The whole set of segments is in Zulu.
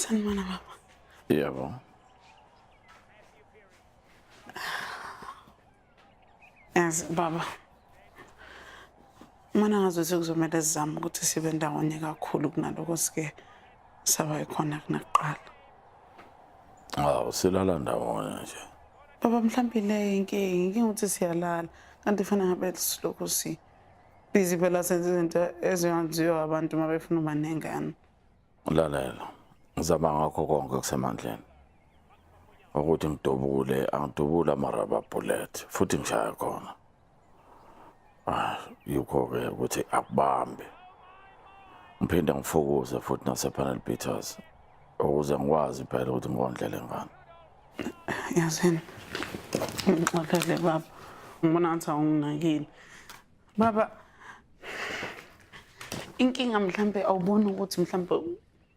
Sanibona baba. Yebo. Yazi baba. Mina ngazuthi kuzomele sizame ukuthi sibe ndawonye kakhulu kunaloko sike saba khona kunakuqala. Hawu silala ndawonye nje. Baba mhlawumbe le inkinga, inkinga ukuthi siyalala. Kanti fanele ngabe silokhu si busy phela senza izinto ezingenziwa abantu uma befuna ukuba nengane. Lalela. Ngizama ngakho konke kusemandleni. Ukuthi ngidubule, angidubule ama-rubber bullet futhi ngishaya khona. Ah, yikho-ke ukuthi akubambe. Ngiphinde ngifukuze futhi nase-panel beaters ukuze ngikwazi phela ukuthi ngikondlele ngane. Yazini, ngixolele baba. Ngibona ngathi awunginakile. Baba, inkinga mhlambe awuboni ukuthi mhlambe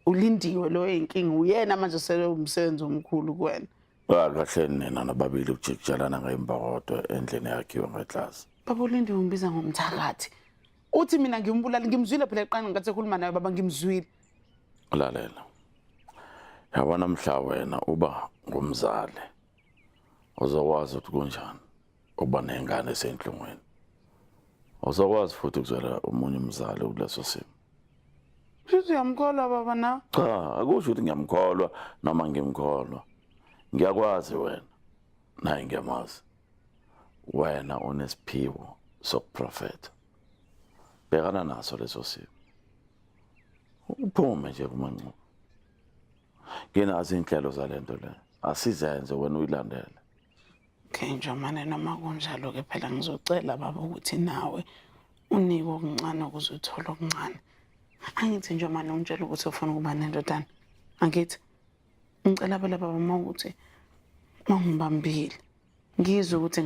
ulindiwe lo inkinga uyena manje sele umsebenzi omkhulu kuwena. Kahle nina nababili ukujikijelana ngembokodo endlini yakhiwe ngeglasi. Baba ulindiwe ungibiza ngomthakathi. Uthi mina ngimbulali ngimzwile phela eqala ngathi ekhuluma naye baba ngimzwile. Lalela. Yabona mhla wena uba ngumzali uzokwazi ukuthi kunjani ukuba nengane esenhlungwini. Uzokwazi futhi ukuzwela omunye umzali kuleso simo. Shuthi uyamkholwa baba na? Cha, akusho ukuthi ngiyamkholwa noma ngimkholwa. Ngiyakwazi wena. Naye ngiyamazi. Wena unesiphiwo sokuprofetha. Bhekana naso leso simo. Uphume nje kumancuba. Nginazo inhlelo zalento le. Asizenze wena uyilandele. Okay Njomane noma kunjalo ke phela ngizocela baba ukuthi nawe unike okuncane ukuze uthole okuncane. Angithi Njomane ungitshela ukuthi ufuna ukuba nendodana. Angithi ngicela phela baba uma ukuthi mawungibambile ngizwe ukuthi